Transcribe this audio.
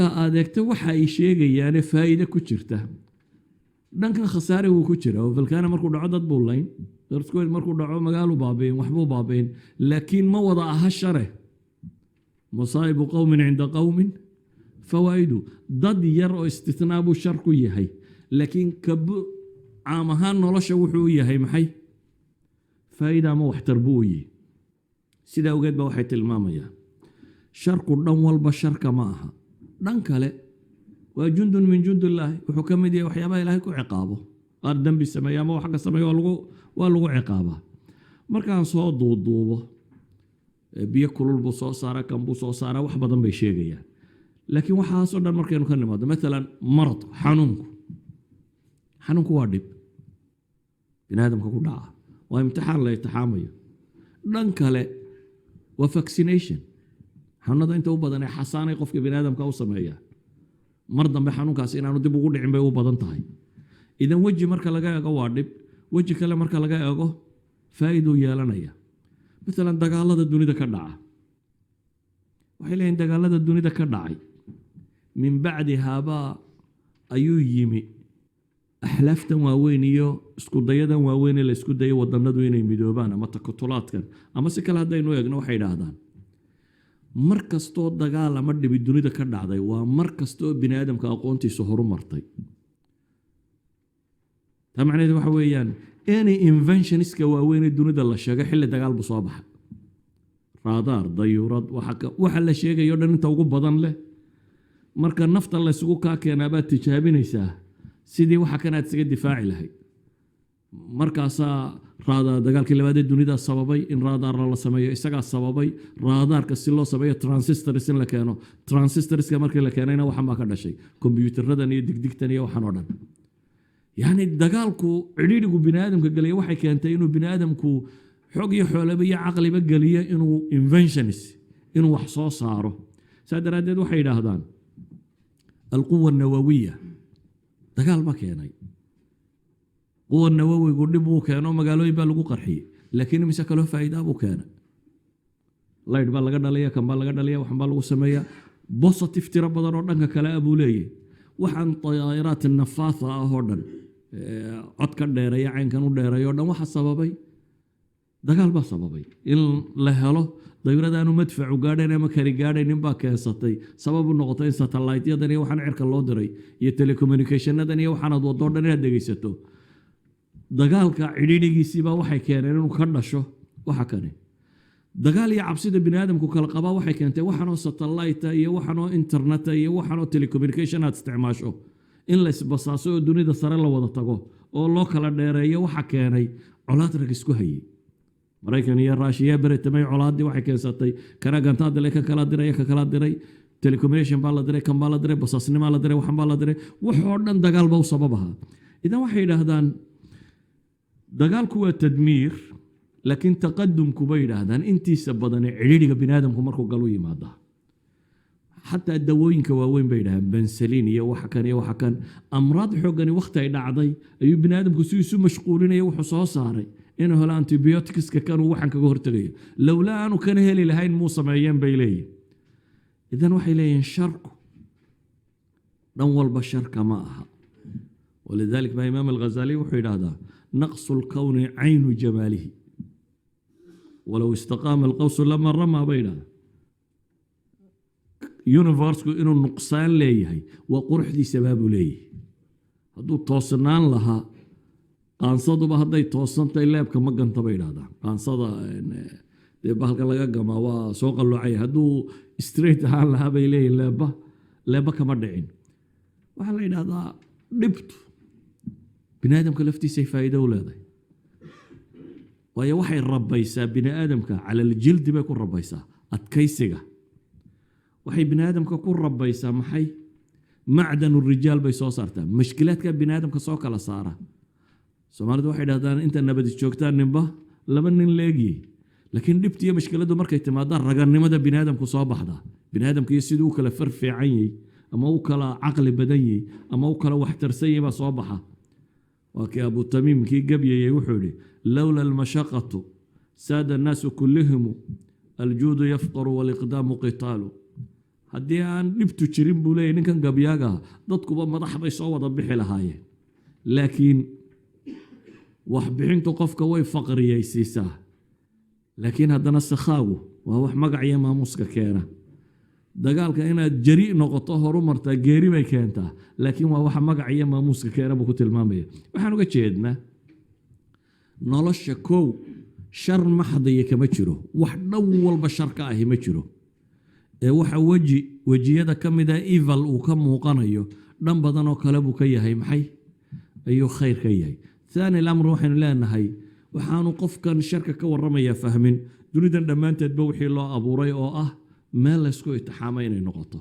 Marka aad eegto waxa ay sheegayaane faa'iide ku jirta, dhankan khasaare wuu ku jira oo volcano markuu dhaco dad buu layn, earthquake markuu dhaco magaalu baabi'in, waxbuu baabi'in, laakiin ma wada aha share. مصائب قوم عند قوم فوائد. Dad yar oo istithnaa buu shar ku yahay, laakiin kab caam ahaan nolosha wuxuu u yahay maxay? Faa'iida ama waxtar buu u yihi. Sidaa awgeed ba waxay tilmaamayaan sharku dhan walba sharka ma aha. Dhan kale waa جند من جند الله, wuxuu ka mid yahay waxyaabaha Ilaahay ku ciqaabo. Qaar dembi sameeya ama wax ka sameeya waa lagu ciqaabaa. Markaan soo duuduubo, biyo kulul buu soo saara, kan buu soo saaraa, wax badan bay sheegayaan. Laakiin waxaasoo dhan markaynu ka nimaado, maalan maradku, xanuunku waa dhib bini aadamka ku dhaca, waa imtixaan la imtixaamayo. Dhan kale waa vaccination. Xanuunada inta u badan ee xasaanay qofka bini aadamka u sameeyaa, mar dambe xanuunkaasi inaanu dib ugu dhicin bay u badan tahay. Idan weji marka laga eego waa dhib, weji kale marka laga eego faa'iiduu yeelanaya. Maalan dagaalada dunida ka dhaca, waxay leeyihin dagaalada dunida ka dhacay من بعدها baa ayuu yimi axlaaftan waaweyn iyo isku dayadan waaweyn ee la isku dayo wadanadu inay midoobaan ama takatulaadkan ama si kale haddaynu eegno. Waxay idhaahdaan mar kastoo dagaal ama dhibi dunida ka dhacday waa mar kastoo bini aadamka aqoontiisu horumartay. Taa macnaheedu waxa weeyaan any inventionska waaweyn ee dunida la sheego xilli dagaal buu soo baxa. Raadaar, dayuurad, waxa la sheegayo dhan inta ugu badan leh marka nafta laysugu kaa keenaa baad tijaabinaysaa sidii waxa kan aad isaga difaaci lahayd. Markaasaa raadaar dagaalkii labaad ee dunida sababay in raadaarna la sameeyo. Isagaa sababay raadaarka si loo sameeyo transistors in la keeno. Transistorska markii la keenayna waxan baa ka dhashay kombiyuutaradan iyo digdigtan iyo waxan oo dhan. Yacni dagaalku cidhiidhigu bini aadamka geliya waxay keentay inuu bini aadamku xog iyo xoolaba iyo caqliba geliyo inuu inventions, inuu wax soo saaro. Saa daraaddeed waxay yidhaahdaan القوة النووية dagaal ma keenay. Quwa nawawigu dhib buu keeno, magaalooyin baa lagu qarxiyey, laakiin imise kaloo faa'iidaa buu keenay? Light baa laga dhalaya, kan baa laga dhalaya, waxan baa lagu sameeya, positive tiro badan oo dhanka kale ah buu leeyahy. Waxaan طائرات النفاثة ah oo dhan, cod ka dheereeya, caynkan u dheereeya o dhan, waxa sababay dagaal baa sababay. In la helo dayuradaanu madfacu gaadhayn ama kari gaadhaynin baa keensatay, sabab u noqotay in satellite-yadan iyo waxaan cirka loo diray iyo telecommunicationadan iyo waxaanaad waddo o dhan inaad dhegeysato. Dagaalka cidhiidhigiisiibaa waxay keeneen inuu ka dhasho waxa kani. Dagaal iyo cabsida bini aadamku kala qabaa waxay keentay waxanoo satellite iyo waxanoo internet iyo waxanoo telecommunication aad isticmaasho in la isbasaaso oo dunida sare la wada tago oo loo kala dheereeyo. Waxa keenay colaad rag isku hayay, Maraykan iyo Raashiya beretamay. Colaaddii waxay keensatay kana gantaa diray, ka kala diray, ka kala diray, telecommunication baa la diray, kan baa la diray, basaasnimaa la diray, waxan baa la diray, waxoo dhan dagaal ba u sabab ahaa. Idan waxay yidhaahdaan dagaalku waa تدمير, laakiin taqadumku bay yidhaahdaan intiisa badane cidhiidhiga bini aadamku markuu galu yimaadaa. Xataa dawooyinka waaweyn bay yidhahdaan, penicillin iyo waxa kan iyo waxa kan, amraad xooggani wakhti ay dhacday ayuu bini aadamku si isu mashquulinaya wuxuu soo saaray inuu helo antibioticska kanuu waxan kaga hortegayo. Lowlaa aanu kana heli lahayn muu sameeyeen, bay leeyihin. Idan waxay leeyihiin sharku dhan walba sharka ma aha. ولذلك baa Imaam Alghazali wuxuu yidhaahdaa: نقص الكون عين جماله، ولو استقام القوس لما رمى, bay yidhahdaa. Universeku inuu nuqsaan leeyahay waa quruxdiisa baabuu leeyahay. Hadduu toosnaan lahaa, qaansaduba hadday toosantahay leebka ma ganta, bay yidhahdaan. Qaansada dee bahalka laga gamaa waa soo qalloocaya. Hadduu straight ahaan lahaa, bay leeyihin, leeba kama dhicin. Waxaa la yidhahdaa dhibtu bini aadamka laftiisay faa'iido u leedahay, waayo waxay rabaysaa bini aadamka على الجلد bay ku rabaysaa adkaysiga. Waxay bini aadamka ku rabaysaa maxay? معدن الرجال bay soo saartaa, mashkilaadka bini aadamka soo kala saara. Soomaalidu waxay dhahdaan inta nabadi joogtaan ninba laba nin leegiyey, laakiin dhibta iyo mashkiladu markay timaadaan raganimada bini aadamku soo baxda. Bini aadamka iyo siduu u kala far fiican yahay ama u kala caqli badan yahay ama u kala waxtarsan yahay baa soo baxa. Waa kii Abu Tamiim kii gabyayey wuxuu yihi: لولا المشقة ساد الناس كلهم، الجود يفقر والإقدام قتال. Haddii aan dhibtu jirin, buu leeyahy ninkan gabyaaga, dadkuba madax bay soo wada bixi lahaayeen. Laakiin waxbixintu qofka way faqriyaysiisaa, laakiin haddana sakhaagu waa wax magac iyo maamuuska keena. Dagaalka inaad jari noqoto, horu martaa, geeri bay keentaa, laakiin waa waxa magac iyo maamuuska keena, buu ku tilmaamaya. Waxaan uga jeednaa, nolosha kow shar maxdiya kama jiro, wax dhan walba shar ka ahi ma jiro. Ee waxa weji wejiyada ka mida evil uu ka muuqanayo, dhan badan oo kale buu ka yahay, maxay ayuu khayr ka yahay. ثاني الأمر, waxaynu leenahay waxaanu qofkan sharka ka warramaya fahmin dunidan dhammaanteedba wixii loo abuuray oo ah meel laysku itixaamo inay noqoto.